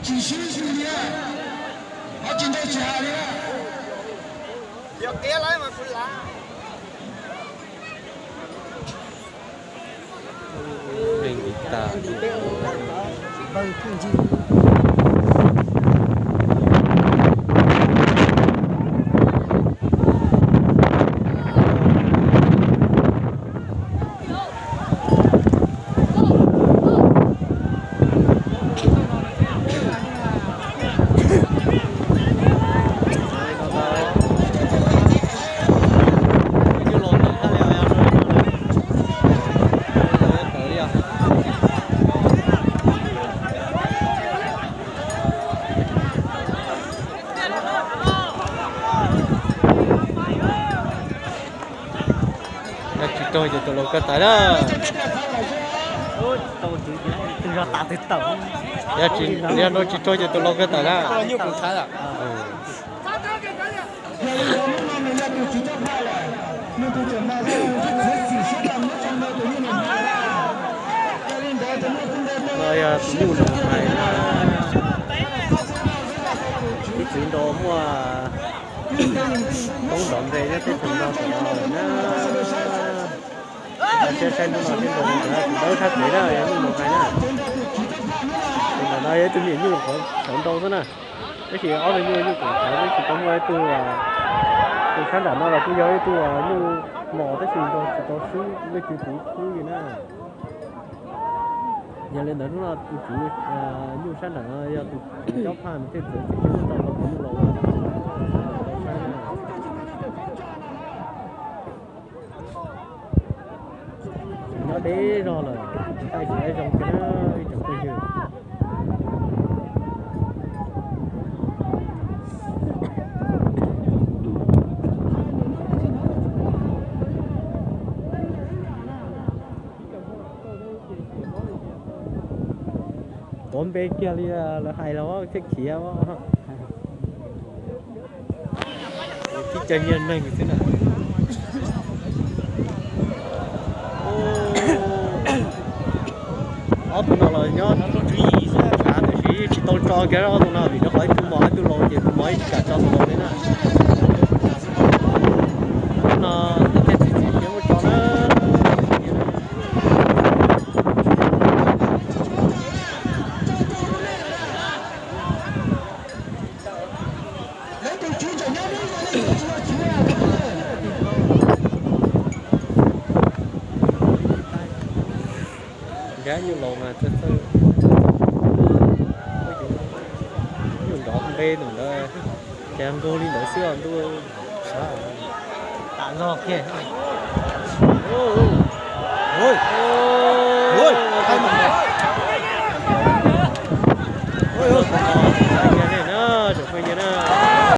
Tsis sib ntxhi li, qhov tsis ntau tsis hais li. Yog qiab lawm mas kuv lav. Yog tsis raug ces tus laus kawg tawm na. Yog tsis, yog tsis raug ces tus laus kawg tawm na. No yog tus nyuj nus hais na. Ib txwv nrau muaj toob nrov npe nyob teb chaws no tom no lawm na. Saib saib hnub no seb nrau mus ntawd sab kev na, yog nyuj nus hais na. Tus ntawm no yog ib tug me nyuam nyuj qhov nrau xwb na. Tab sis ob tug nyuj nyuj koom qhov tab sis tau muaj ib tug, tus sab nram no los kuj yog ib tug nyuj mos tab sis nrau tsis tau swb leej twg tus swb li na. Yog li ntawd hnub no tus tswv nyuj sab nram no yog tus cob phaj nws thiaj txawv tsis tshua muaj tau tus nyuj laus los tau saib na. Nyob deb zog lawm, thaij tsis zoo thiab ib tsoom phooj ywg. Tuav npe kiag li lawv hais los thiaj khiav. Tib co nyiag neeg xwb na. Ob tug no los nyob tshav tiam sis tsis tau tso kiag ob tug no vim rau qhov ib tug mos ib tug laus ces tus mos ib tsis kam tso tus laus li na. Hnub no thiaj txiav txim siab muab tso na. Nrab nyuj laus mas txawj txawj, nyuj nrov npe ntawm ntawd, cas nkaug li ntawd xwb os ntuj. Tam zog kiag.